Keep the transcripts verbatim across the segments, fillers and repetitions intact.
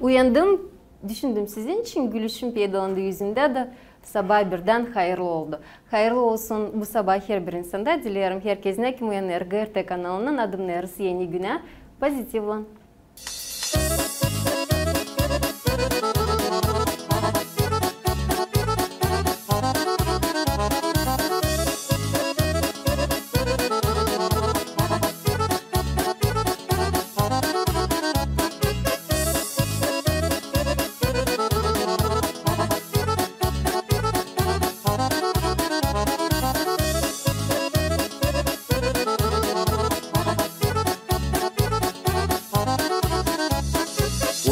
Uyandım, düşündüm sizin için, gülüşüm peydalandı üzümdä da sabaa birdän hayırlı oldu. Hayırlı olsun bu sabaa herbir insanda, dileerim herkezinä, kim uyanêr GRT kanalından, adımnêêrız eni günä pozitivlan.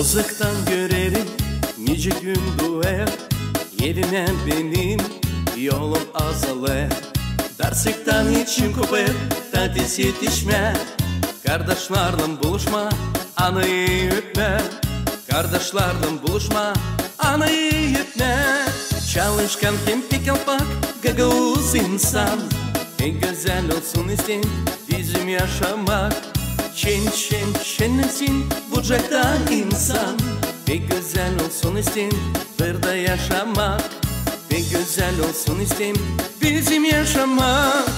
Uzaktan görerim, nicä gün duêr, evimä benim yolum azalêr. Darlıktan içim köpär, tat etişmää. Kardaşlarlan buluşmaa, anayı öpmää. Kardaşlarlan buluşmaa, anayı öpmää. Çalışkan hem pek yalpak, gagauz insan. Pek gözäl olsun isteerim bizim yaşamak. Şen, şen, şenlensin bucakta insan. Pek gözäl olsun isteerim burada yaşamak. Pek gözäl olsun isteerim bizim yaşamak.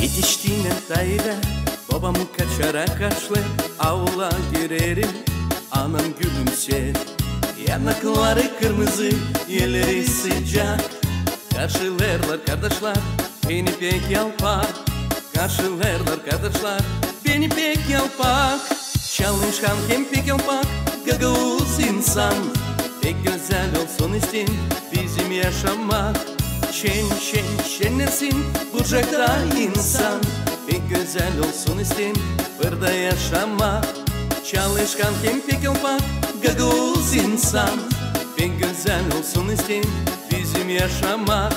Etiştiynän tayda, bobam kaçarak karşılêêr, aula girerim, anam gülümseer. Yanakları kırmızı, elleri sıcak. Karşılêêrlar kardaşlar beni pek yalpak. Karşılêêrlar kardaşlar beni pek yalpak. Çalışkan hem pek yalpak, gagauz insan. Pek gözäl olsun isteerim bizim yaşamak. Şen, şen, şenlensin bucakta insan. Pek gözäl olsun isteerim burada yaşamak. Çalışkan hem pek yalpak, gagauz insan. Pek gözäl olsun isteerim bizim yaşamak.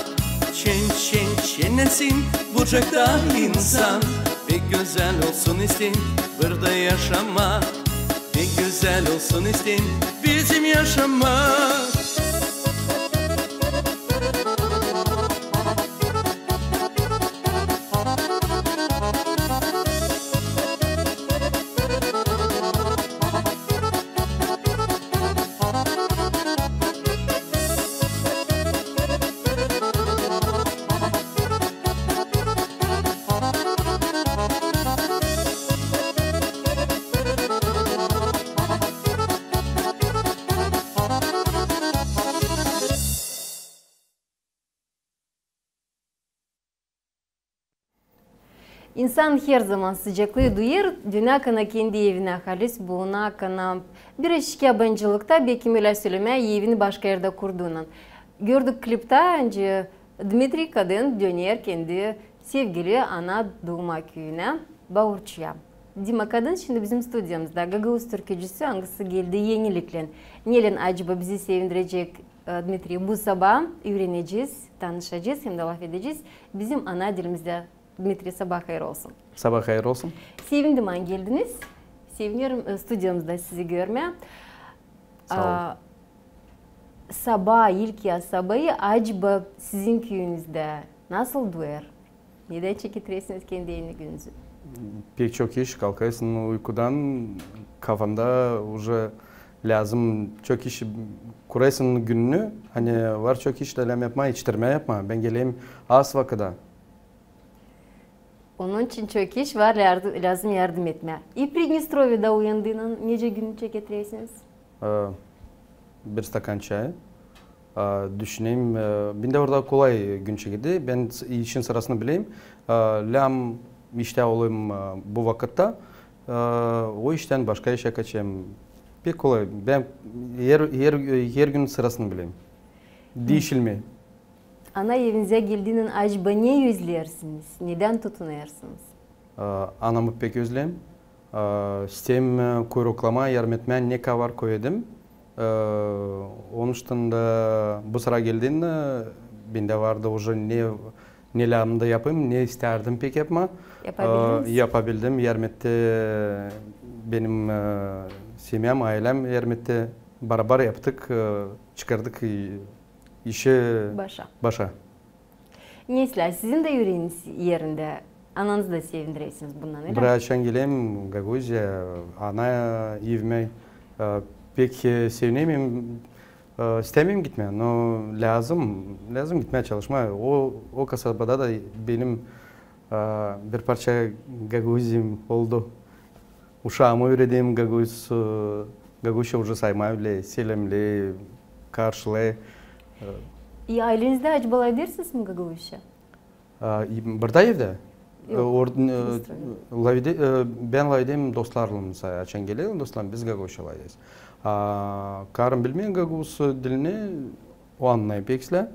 Şen, şen, şenlensin bucakta insan. Pek gözäl olsun isteerim burada yaşamak. Pek gözäl olsun isteerim bizim yaşamak. İnsan herzaman sıcaklıı duyêr, dönäkana kendi evinä, halis bulunakana. Birazcık yabancılıkta, beki ölä sölemää, evini başka erdä kurduunnan. Gördük kliptä, ancak Dmitriy kadın döner kendi sevgili ana duuma küüyünä, Baurçuya. Dima kadın şindi bizim studiyamızda, gagauz türkücüsü, angısı geldi eniliklän. Nelän acaba bizi sevindirecek, e, Dmitriy, bu sabaa, üürenecez, tanışacez hem dä lafedecez bizim ana dilimizdä. Dmitriy, sabaa hayır olsun. Sabaa hayır olsun. Sevindim, ani geldiniz. Sevinerim, e, studiyamızda sizi görmää. Saa olun. A, sabaa, ilkyaz sabaayı, acaba sizin küüyünüzdä nasıl duyêr? Nedän çeketersiniz kendi eniliklänüzü? Pek çok iş, kalkêrsın uykudan, kafanda uje lääzım çok iş, kurêrsın gününü, ani var çok iş da lääzım yapmaa, etiştirmää yapmaa. Bän geleyim az vakıda. Onun için çok iş var, yardı-, lääzım yardım etmää. İ Pridnestroveda uyandıynan nicä günü çeketersiniz? E, bir stakan çay. E, düşüneyim, e, bendä orada kolay gün çekedi. Bän s-, işin sırasını bileyim. E, lääzım iştä olayım, e, bu vakıtta. E, o iştän başka işä kaçayım. Pek kolay. Bän her, her, her gün sırasını bileyim. Diişilmeer. Ana evinizä geldiynan acaba ne özleersiniz? Nedän tutunêrsınız? E, anamı pek özleerim. Ee, isteerim, e, kuyruklama, yardım etmää, ne kadar koyêrdım. Ee, onuştan da bu sıra geldiindä, e, bendä vardı uje ne, ne lääzım da yapayım, ne istärdim pek yapmaa. Yapabildiniz? Ee, yapabildim, yardım etti benim, e, semyam, aylem yardım etti. Barabar yaptık, e, çıkardık, e, işi başa. Başa. Neslä, sizin dä üreeniz erindä, ananızı da sevindirersiniz bundan, ölä mi? Bura açan gelerim Gagauziya, ana evimä, e, pek, e, sevinerim, e, istämeerim gitmää, no lääzım, lääzım gitmää çalışmaa. O, o kasabada da benim, e, bir parça gagauzim oldu. Uşaamı üürederim gagauz, e, gagauzça uje saymaa bilä, selemney, karşılay. E, aylenizdä acaba lafedersiniz mi gagauzça? A, i-, burada evdä? Yok, e, or-, e, Avstraliyada. Lafede-, e, bän lafederim dostlarlan, mesela, açan gelerim dostlarlan, biz gagauzça lafedereriz. A, karım bilmeer gagauz dilini, o annêêr pek islää.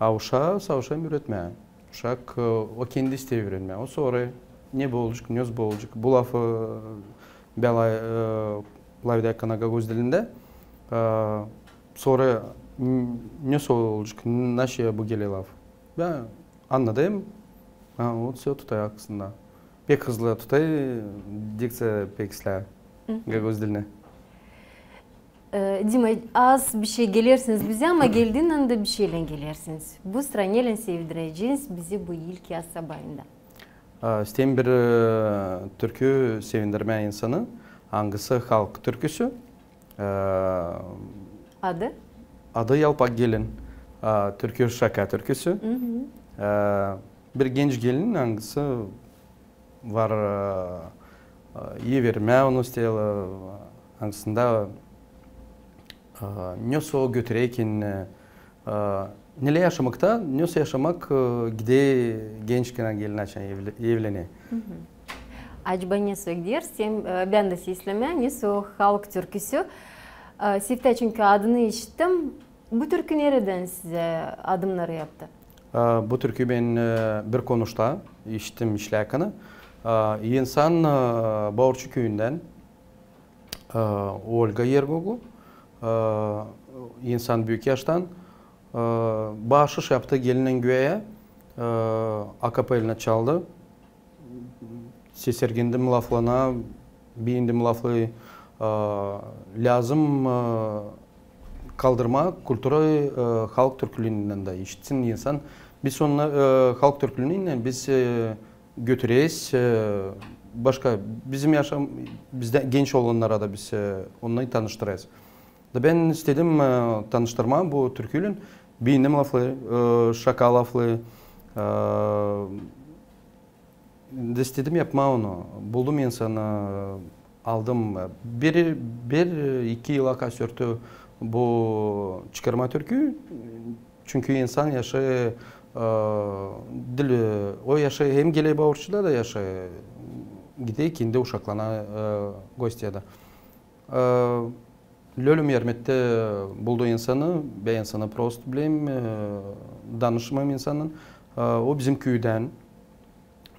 A uşaa, sa uşaamı üüretmää. Uşak, e, o kendi isteer üürenmää. O sora ne bu olacek, ne bu olacek. Bu lafı, e, bän la-, e, lafederkän gagauz dilindä, e, sora, m, ne sora olacek, naşey bu geler laf. Bän annadêrım, ha, o sora tutêr aklında. Pek hızlı tutêr, dikţiya pek islää gagauz dilini. E, Dima, az bişey gelersiniz bizä, ama geldiinän dä bişeylän gelersiniz. Bu sıra nelän sevindireceniz bizi bu ilk yaz sabaayında? A, isteerim bir, e, türkü sevindirmää insanı, angısı halk türküsü. E, adı? Adı Yalpaq gelin. A, türkü şaka türküsü. E, bir genç gelin, angısı var, e, e, ivermää onu stil, e, angısında, e, nesoy götürer kendini, e, nelä yaşamakta, nesoy yaşamak, e, gider genç gelin açan evle-, evlener. Acaba nesoy gider, isteerim, e, bän dä seslemää, nesoy halk türküsü. E, Seftä, çünkü adını işittim. Bu türkü neredän sizä adımnarı yaptı? A, bu türkü bän, e, bir konuşta işittim işlärkän. A, insan, e, Baurçu küüyündän, e, Olga Ergoglu, e, insan büük yaştan, e, baaşış yaptı gelinnän göya, e, akapelna çaldı. Sesergendim laflarına, beendim lafları, e, lääzım, e, kaldırmaa kulturayı, e, halk türkülerinnän dä işitsin insan. Biz onu, e, halk türkülerinnän biz, e, götüreriz, e, başka bizim yaşam, bizdä genç olannara da biz, e, onnarı tanıştırêrız. Da bän istedim, e, tanıştırmaa bu türküylän. Beendim lafları, e, şaka lafları, e, da istedim yapmaa onu. Buldum insanı, aldım. Bir, bir, iki yıla kas sürtü bu çıkarmaa türküyü. Çünkü insan yaşêêr, e, diil, e, o yaşêêr hem geler Baurçuda da yaşêêr, gider kendi uşaklarına, e, gösterer. E, Lölüm yardım etti, buldu insanı, bän insanı prost bilerim, e, danışmêêrım insanın. E, o bizim küüdän.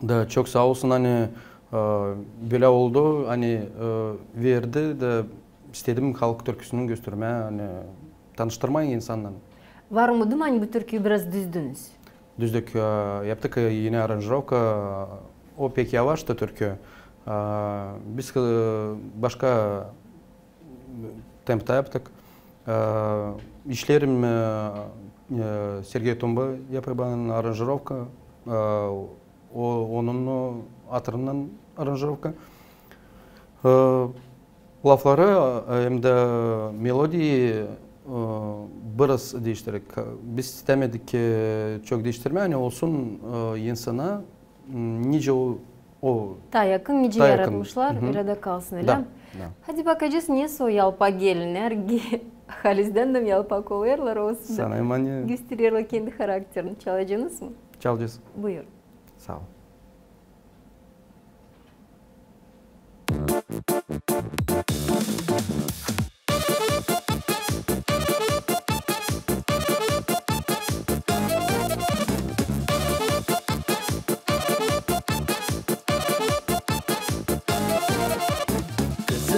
Da çok saa olsun, ani, e, bölä oldu, ani, e, verdi da istedim halk türküsünü göstermää, ani tanıştırmaa insannan. Var umudum, ani bu türküyü biraz düzdünüz. Düzdük, e, yaptık, e, eni aranjirovka, o pek yavaştı türkü. E, biz, e, başka tempta yaptık. E, işlerim, e, e, Sergey Tomba yapêr bana aranjirovka. E, o, onun, o, hatırından aranjirovka. E, lafları, e, hem dä melodiyayı, e, biraz diiştirdik. Biz istämedik, e, çok diiştirmää, ani olsun, e, insana, m, nicä o, o... Taa yakın, nicä yaratmışlar, ölä dä kalsın, ölä mi? Da. Hadi bakacez, nesoy yalpaq gelinär, halizdän dä yalpaq olêrlar, olsun da. Sanêrım, ani göstererlär kendi harakterini. Çalacenız mı? Çalacez. Buyurun. Saa ol.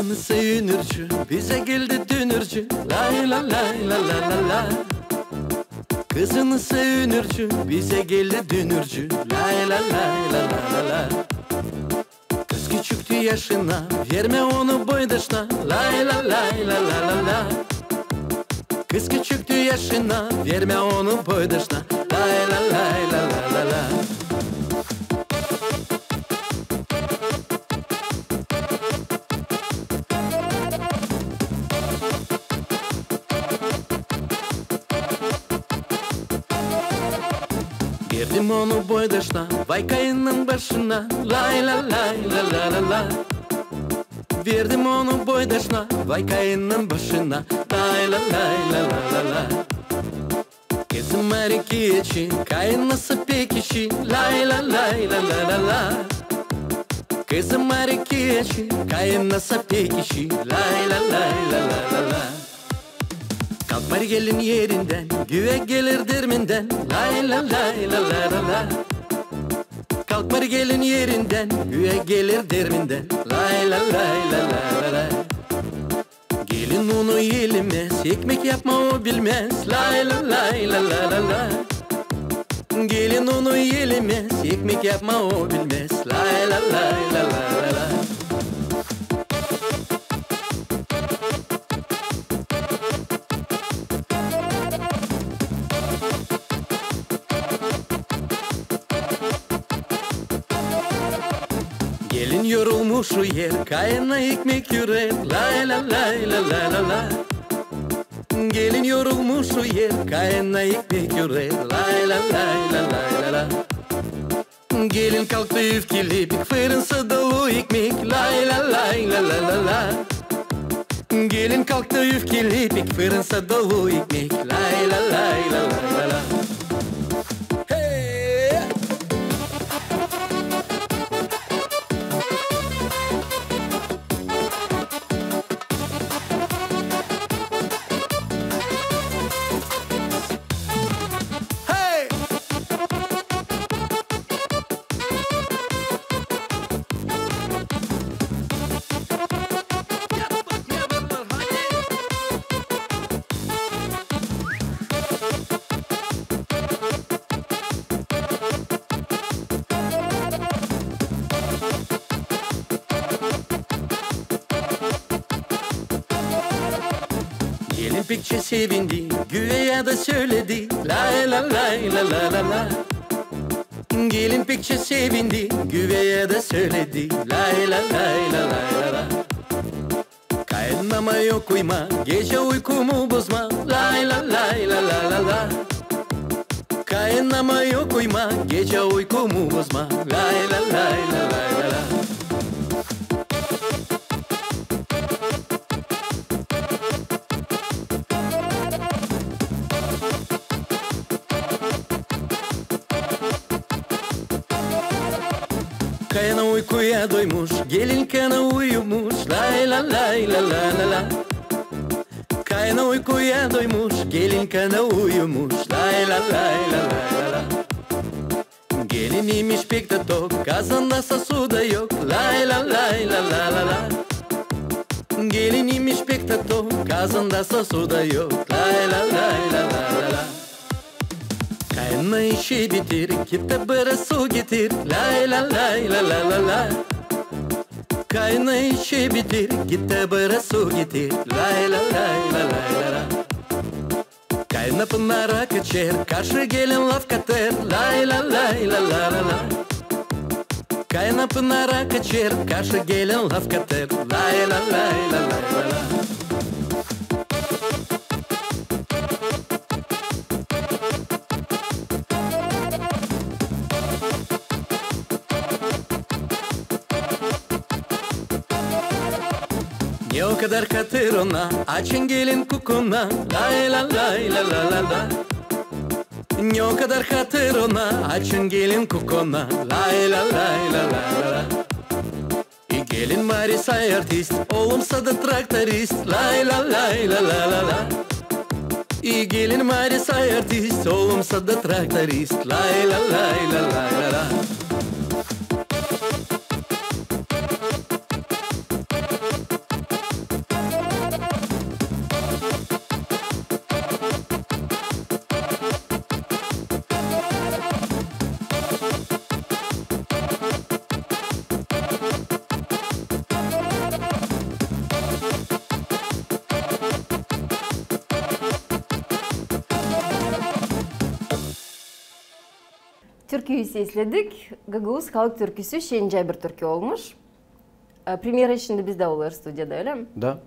Kızınsa ünürcü, bizä geldi dünürcü, lay la lay la la la la. Kızınsa ünürcü, bizä geldi dünürcü, lay la lay la la la la. Kız küçüktü yaşına, vermä onu boydaşına, lay la lay la la la la. Kız küçüktü yaşına, vermä onu boydaşına, lay la lay la la la la. Verdim onu boydaşına, vay kayının başına, lay la lay la la la la. Verdim onu boydaşına, vay kayının başına, lay la lay la la la la. Kızım var iki eşi, kayınısa pek işi, lay la lay la la la la. Kızım var iki eşi, kayınısa pek işi, lay la lay la la la la. Kalkmêêr gelin erindän, güvä geler dermendän, lay la lay la la la la. Kalkmêêr gelin erindän, güvä geler dermendän, lay la lay la la la la. Gelin unu elämäz, ekmek yapmaa o bilmäz, lay la lay la la la la. Gelin unu elämäz, ekmek yapmaa o bilmäz, lay la lay la la la la. Gelin yorulmuş uyêr, kayına ekmek ürer, lay la lay la la la la. Gelin yorulmuş uyêr, kayına ekmek ürer, lay la lay la la la la. Gelin kalktı üfkeli, pek fırınsa dolu ekmek, lay la lay la la la la. Gelin kalktı üfkeli, pek fırınsa dolu ekmek, lay la lay la la la la. Hey! Hey! Gelin pekçä sevindi, güveyä dä söledi, lay la lay la la la la. Gelin pekçä sevindi, güveyä dä söledi, lay la lay la la la la. Kayınanama yok uyuma, gecä uykumu bozma, lay la lay la la la la. Kayınanama yok uyuma, gecä uykumu bozma, lay la lay la la la la. Kayına uykuya doymuş, gelin kayına uyumuş, lay la lay la la la la. Kayına uykuya doymuş, gelin kayına uyumuş, lay la lay la la la la. Gelin imiş pek tok, kazanda sosu da yok, lay la lay la la la la. Gelin imiş pek tok, kazanda sosu da yok, lay la lay la la la la. Kayına işi bitir, git tä bira su getir, lay la lay la la la la. Kayına işi bitir, git tä bira su getir, lay la lay la la la la. Kayına pınara kaçêr, karşı gelin lafkatêr, lay la lay la la la la. Kayına pınara kaçêr, karşı gelin lafkatêr, lay la lay la la la la. Ne o kadar hatır ona, açın gelin kukuna, lay la lay la la la la. Ne o kadar hatır ona, açın gelin kukuna, lay la lay la la la la. İi gelin Marisa artist, oolumsa da traktorist, lay la lay la la la la. İi gelin Marisa artist, oolumsa da traktorist, lay la lay la la la la. Türküyü sesledik. Gagauz halk türküsü şencä bir türkü olmuş. E, premyera şindi bizdä olêr studiyada, ölä mi? Da.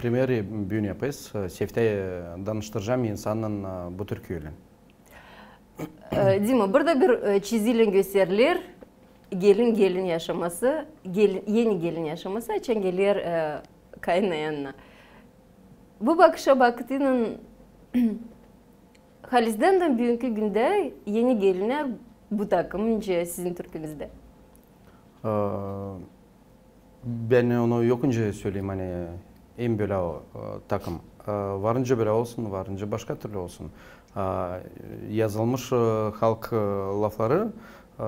Premyerayı büün yapêrız. E, seftä, e, danıştıracam insannan, e, bu türküylän. E, Dima, burada bir, e, çizilän gösteriler. Gelin, gelin yaşaması, gelin, eni gelin yaşaması, açan geler, e, kayınnaanana. Bu bakışa baktıynan, halizdän dä büünkü gündä eni gelinnär bu takım nicä sizin türkünüzdä? E, bän onu yok nicä söleyim, ani en bölä o, e, takım. E, var nicä bölä olsun, var nicä başka türlü olsun. E, yazılmış, e, halk, e, lafları, e,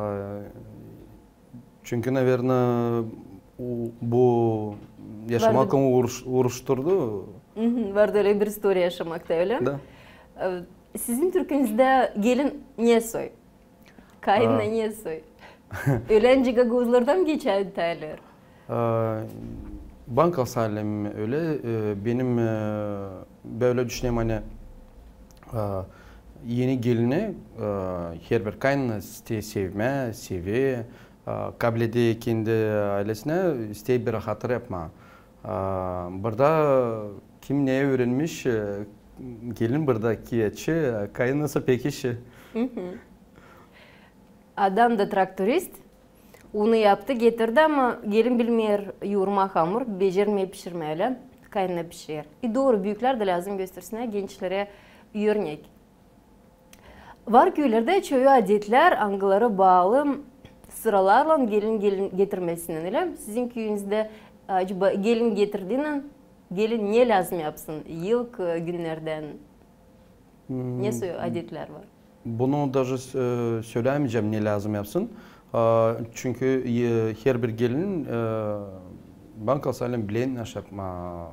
çünkü, naverno, bu yaşamaklan uruş-, uruşturdu. Mhm, vardı ölä bir istoriya yaşamakta, ölä mi? Da. E, sizin türkünüzdä gelin ne soy? Kayınnaana ne soy? Ölä nicä gagauzlarda mı geçer detaylar? E, bän kalsaydım ölä, e, benim, e, bölä düşünerim, ani, e, eni gelini, e, herbir kayınnaana isteer sevmää, sever, e, kabledä kendi ailesinä, isteer bir hatır yapmaa. E, burada kim ne üürenmiş, e, gelin burada kiyatçı, e, kayınnaana pek işi. Adam da traktorist, unu yaptı, getirdi, ama gelin bilmeer yuurmaa hamur, becermeer pişirmää, ölä kayınnaana pişirer. E, dooru, büüklär dä lääzım göstersinnär gençlerä örnek. Var küülerdä çoyu adetlär, angıları baalı sıralarlan gelin, gelin getirmesinin, ölä mi? Sizin küüyünüzdä, acaba, gelin getirdiynän, gelin ne lääzım yapsın ilk, e, günnerdän? Ne soy adetlär var? Bunu даже, e, sölämeyecäm, ne lääzım yapsın. A, çünkü, e, herbir gelin, e, bän kalsaydım, bilennaş yapmaa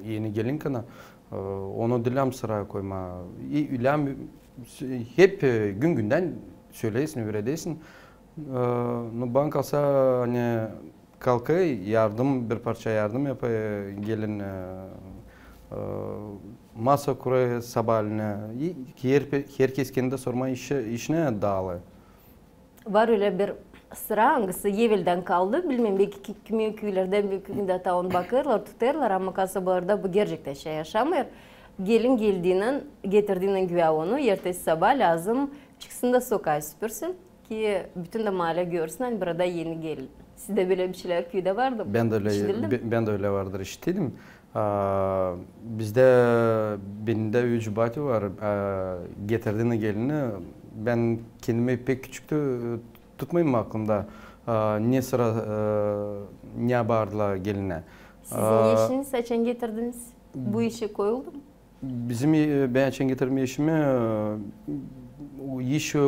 eni gelin kana, e, onu diil lääzım sıraya koymaa. İ, lääzım, hep, e, gün-gündän söleersin, üüredäsin. E, nu, bän kalsa, ani kalkêr, yardım, bir parça yardım yapêr, e, gelin, e, e, masa kurêr sabaalän. İ, her, herkez kendi sorma işi, işinä daalı. Var ölä bir sıra, angısı eveldän kaldı, bilmeerim, beki ki-, kimi küülerdä, beki kimdä taa onu bakêrlar, tutêrlar, ama kasabalarda bu gerçektän şey yaşamêêr. Gelin geldiynän, getirdiynän güüyä onu, ertesi sabaa lääzım çıksın da sokaa süpürsün, ki bütün dä maalä görsün, ani burada eni gelin. Sizdä bölä bir şeylär küüdä vardı mı? Bendä ölä, işitildi mi? Be-, bendä ölä vardır, işitildim. A, bizdä, bendä üç batyu var. A, getirdiynän gelini, bän kendimi pek küçüktü, tutmêêrım aklımda, a, ne sıra, e, ne yapardılar gelinä. Sizin eşiniz açan getirdiniz? Bu işä koyuldu mu? Bizim, e, bän açan getirdim eşimi, e, o iş, e,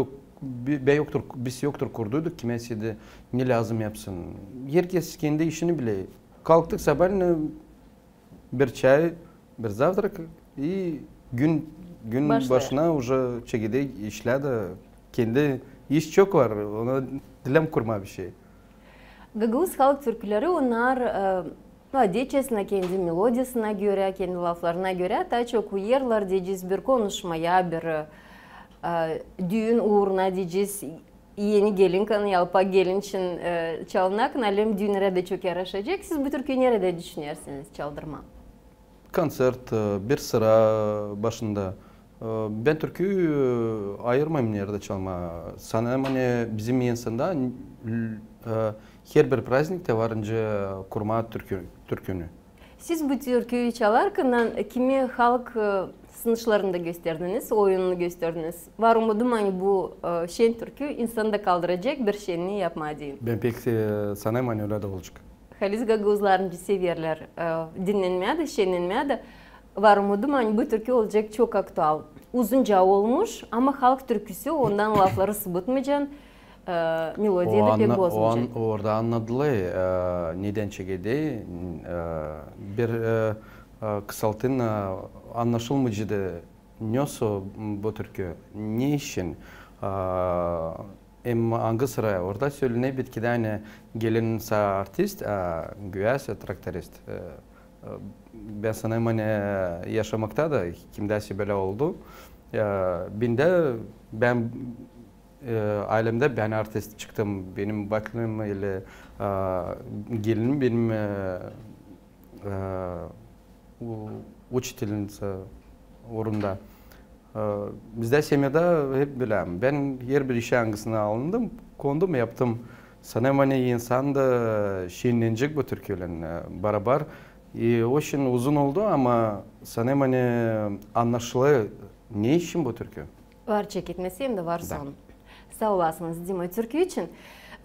bi-, bän yoktur, biz yoktur kurduyduk, kimä sade ne lääzım yapsın. Herkez kendi işini biler. Kalktık sabaalän, e, bir çay, bir zavtrak, i gün, gün başına уже çekeder işlär dä, kendi iş çok var, ona diil lääzım kurmaa bir şey. Gagauz halk türküleri, onnar, e, nu, adetçäsinä, kendi melodiyasına görä, kendi laflarına görä, taa çok uyarlar, deyecez, bir konuşmaya, bir, e, düün uuruna, deyecez, eni gelin kana, yalpak gelin için, e, çalınêr, alem düünerä dä çok yaraşacek. Siz bu türküyü neredä düşünersiniz çaldırmaa? Konţert, e, bir sıra başında. E, bän türküyü, e, ayırmêêrım neredä çalmaa. Sanêrım, ani bizim insanda, e, herbir prazniktä var nicä kurmaa türkü-, türkünü. Siz bu türküyü çalarkan, kimi halk, e, sınışlarında gösterdiniz, oyununu gösterdiniz? Var umudum, ani bu, e, şen türkü insanda kaldıracek, bir şenniyi yapmaa deyni. Bän pek, e, sanêrım, ani ölä dä olacek. Halis gagauzlar nicä severlär, e, dinnenmää dä, şennenmää dä. Var umudum, ani bu türkü olacek çok aktual. Uzunca olmuş, ama halk türküsü, ondan lafları sıbıtmaycan, e, melodiya da pek bozmaycan. O an-, o an-, orada annadılar, e, nedän çekeder, e, bir, e, e, kısaltın, e, annaşılmaycaydı, ne o bu türkü, ne için, e, hem angı sıra orada sölener, bitkidä, ani gelin sa artist, a güüyä sa traktorist. E, e, bän sanêrım, ani, e, yaşamakta da kimdä sä bölä oldu. E, bendä, bän E, aylemdä bän artist çıktım. Benim bakınım ile, e, gelinim benim, e, e, u-, uçitelniţa orunda. E, bizdä semyada hep bölä. Bän herbir işä, angısına alındım, kondum, yaptım. Sanêrım, ani insan da şiinlenecek bu türküylän, e, barabar. E, o için uzun oldu, ama sanêrım, ani annaşıla, ne için bu türkü. Var çeketmesi hem dä var sonu. Saa olasınız, Dima, türkü için.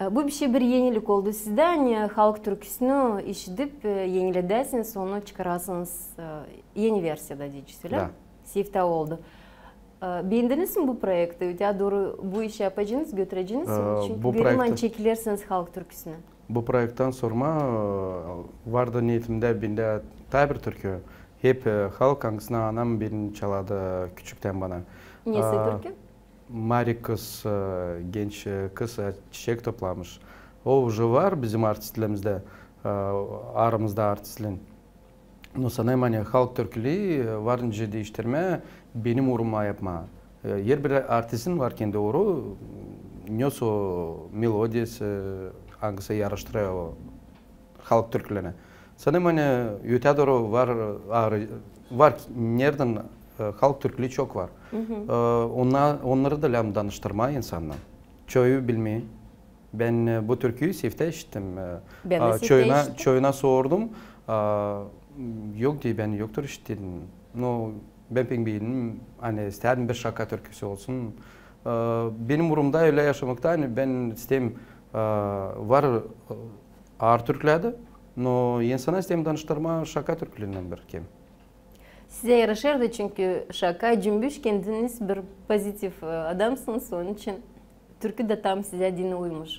E, bu bişey bir enilik oldu sizdä, ani halk türküsünü işidip, e, eniledäsiniz, onu çıkarasınız, e, eni versiyada, deyecez, ölä? Da. Siftä oldu. E, beendiniz mi bu proekti? Öteyä dooru bu işi yapacenız, götüreceniz mi? E, çünkü bu görüm, ani proekti çekilersiniz halk türküsünä. Bu proekttän sorma, e, vardı neetimdä bendä taa bir türkü. Hep, e, halk, angısını anam benim çaladı küçüktän bana. Nesi türkü? Mari kız, e, genç, e, kız, e, çiçek toplamış. O uje var bizim artistlerimizdä, e, aramızda artistlän. No sanêrım, ani halk türküleri, e, var nicä diiştirmää, benim uuruma yapmaa. E, herbir artistin var kendi uuru, ne o melodiyası, angısı yaraştırêr o halk türkülerinä. Sanêrım, ani öteyä dooru var, e, var neredän, e, halk türküleri çok var. E, onna-, onnarı da lääzım danıştırmaa insannarı. Çoyu bilmeer. Bän, e, bu türküyü siftä işittim. E, bän dä siftä işittim. Çoyuna sordum. A, yok, deer, bän yoktur işittim. No, bän pek beendim, ani isteerim bir şaka türküsü olsun. E, benim uurumda ölä yaşamakta, ani bän isteerim, e, var, e, aar türkülär dä, no insannarı isteerim danıştırmaa şaka türkülerindän bir kem. Sizä yaraşêr da, çünkü şaka, cümbüş, kendiniz bir pozitiv, e, adamsınız, onun için türkü dä tam sizä deyni uymuş.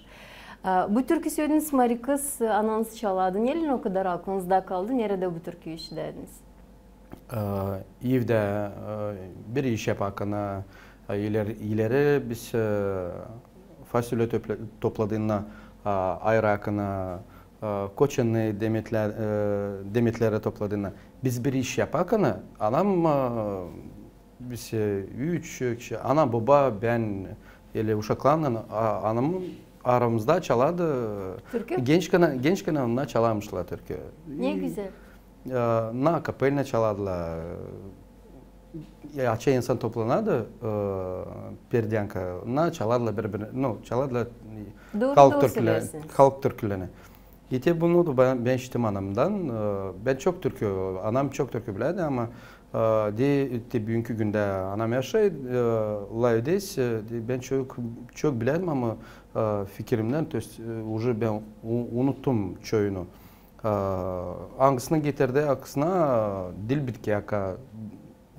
E, bu türkü sölediniz, Mari kız, e, ananız çaladı. Neylän o kadar aklınızda kaldı, neredä bu türküyü işidädiniz? E, evdä, e, bir iş yaparkan, e, ileri, ileri biz, e, fasulye topla-, topladığında, e, ayrakını, e, koçanı, demetlär-, e, demetleri topladığında. Biz bir iş yaparkan, anam, e, biz, e, üç kişi, ana, boba, bän, ölä uşaklarlan, a-, anam aramızda çaladı. Türkü? Gençkän, gençkän onnar çalarmışlar türkü. Ne gözäl. E, na akapelna çalardılar. E, açan insan toplanardı, e, perdänka, onnar çalardılar bir-birini, no, çalardılar, e, halk türkülerini, halk türkülerini. İştä bunu da bän, bän işittim anamdan. E, bän çok türkü, anam çok türkü bilärdi, ama, e, deer, te büünkü gündä anam yaşêêr, e, lafederiz, e, deer, bän çok, çok bilärdim, ama, e, fikirimdän, то есть, e, uje bän u-, unuttum çoyunu. E, angısını getirdi aklına, e, Dilbetki aka,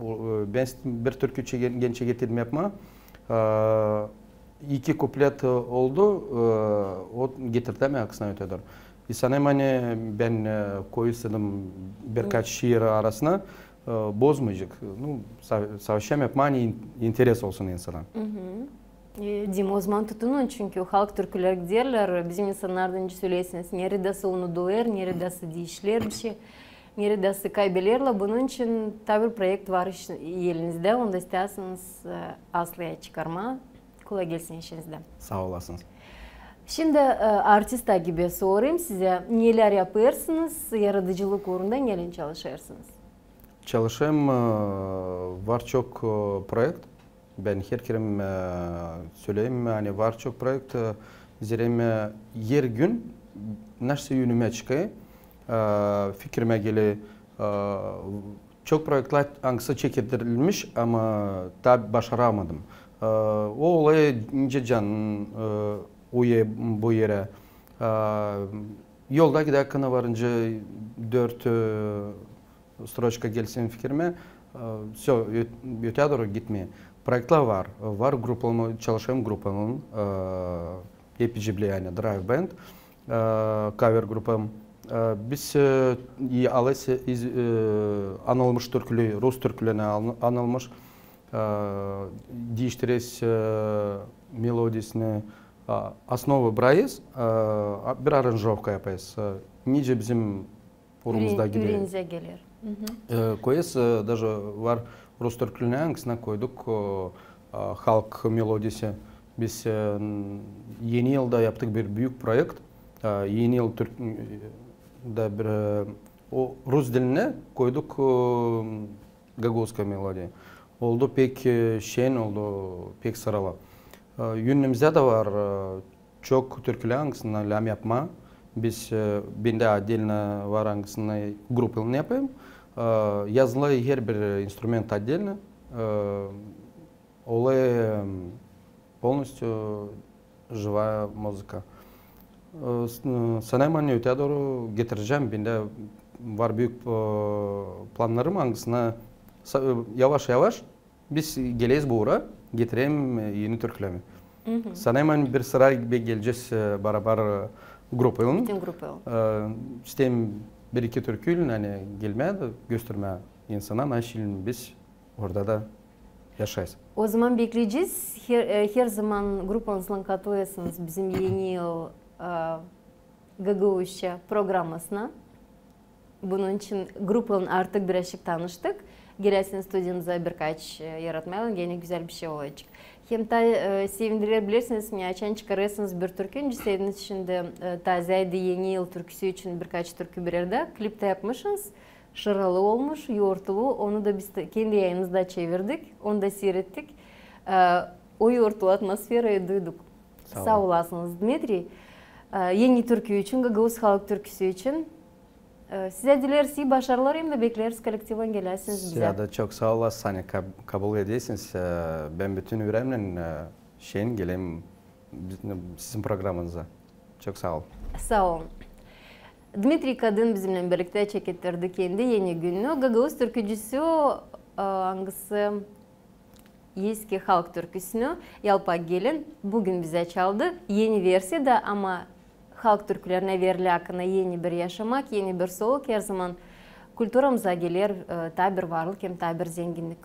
o, e, bän s-, bir türkü çe-, gençä getirdim yapmaa. E, iki kuplet, e, oldu, e, o getirdi mi aklına öteyä dooru. İ sanêrım, ani bän, e, koyup istedim birkaç şiir arasına, e, bozmayacek. No, sa-, savaşêrım yapmaa, ani in-, interes olsun insana. E, Dima, ozaman tutunun, çünkü halk türküleri giderlär, bizim insannardan, nicä söleersiniz, neredäsä unudulêr, neredäsä diişilêr bişey, neredäsä kaybelerlär. Bunun için taa bir proekt var iş-, elinizdä, onu da isteersiniz, e, aslıya çıkarmaa. Kolay gelsin işinizdä. Saa olasınız. Şindi, e, artist gibi sorêrım sizä, nelär yapêrsınız, yaradıcılık uurunda neylän çalışêrsınız? Çalışêrım, e, var çok, e, proekt. Bän herkerä, e, söleerim, ani var çok proekt, e, zerä, e, her gün neştä önümä çıkêr, e, fikirimä geler, e, çok proektlär, angısı çekettirilmiş, ama taa başaramadım. E, o olêr, nicä canın, e, uyêr bu erä. E, yolda gidärkän var nicä dört, e, stroçka gelsin fikirimä, e, всё, öt-, öteyä dooru gitmeer. Proektlär var, var grupamız, çalışêrım grupamın, e, hepicibli, ani Drive Band, e, cover grupam. E, biz, e, i alêrız iz-, e, anılmış türküleri, rus türkülerini al-, anılmış, e, diiştireriz, e, melodiyasını, e, osnova burêrız, e, a, bir aranjировка yapêrız. E, nicä bizim uurumuzda gider. Üürenizä geler. E, koyêrız, e, даже var rus türkülerini, angısına koyduk, e, e, halk melodiyası. Biz, e, n-, Eni yılda yaptık bir büük proekt. E, Eni yıl Türk-, e, da bir, e, o rus dilinä koyduk, e, gagauzskaya melodiya. Oldu pek, e, şen oldu, pek sıralı. E, Ünnemizä dä var, e, çok türkülär, angısına lääm yapmaa. Biz, e, bendä отдельно var, angısını grupaylan yapêrım. E, yazılı herbir instrument отдельно. E, Olêr, e, полностью живая музыка. E, s-, e, sanêrım, ani öteyä dooru getirecäm. Bendä var büük, e, plannarım, angısına sa-, e, yavaş-yavaş biz geleriz bu uura, getirelim, e, eni türkülerimi. Sanêrım, ani bir sıra be-, gelecez, e, barabar, e, grupaylan. Bütün grupaylan. E, isteerim bir-iki türküylän, ani gelmää dä göstermää insana, naşılım biz orada da yaşêêrız. O zaman bekleyecez. Her, e, her zaman grupalarınızlan katılêrsınız bizim Eni yıl, e, gagauzça programasına. Bunun için grupalan artık birazçık tanıştık. Gelärsiniz studiyamıza birkaç, e, yaratmaylan, genä gözäl bir şey olacek. Hem taa, e, sevindirer, bilersiniz mi, açan çıkarêrsınız bir türkü, öncä sevindirer, şindi, e, tazeydi Eni yıl türküsü için birkaç türkü bir erdä klip tä yapmışınız. Şıralı olmuş, yortulu. Onu da biz tä kendi yayınımızda çevirdik, onu da siirettik. E, o yortulu atmosferayı duyduk. Saa olasınız, Dmitriy. E, Eni türkü için, gagauz halk türküsü için. E, sizä dileeriz ii başarılar hem dä bekleeriz kolektivlan geläsiniz bizä. Sizä dä çok saa olasınız, ani kab-, kabul edersiniz. E, bän bütün üreemnän, e, şen gelärim biz-, sizin programanıza. Çok saa olun. Saa olun. Dmitriy Kadın bizimnän birliktä çekettirdi kendi Eni gününü. Gagauz türkücüsü, e, angısı eski halk türküsünü, Yalpak gelin, büün bizä çaldı. Eni versiyada, ama halk türkülerinä verili akına eni bir yaşamak, eni bir soluk, her zaman kulturamıza geler, e, taa bir varlık hem taa bir zenginnik.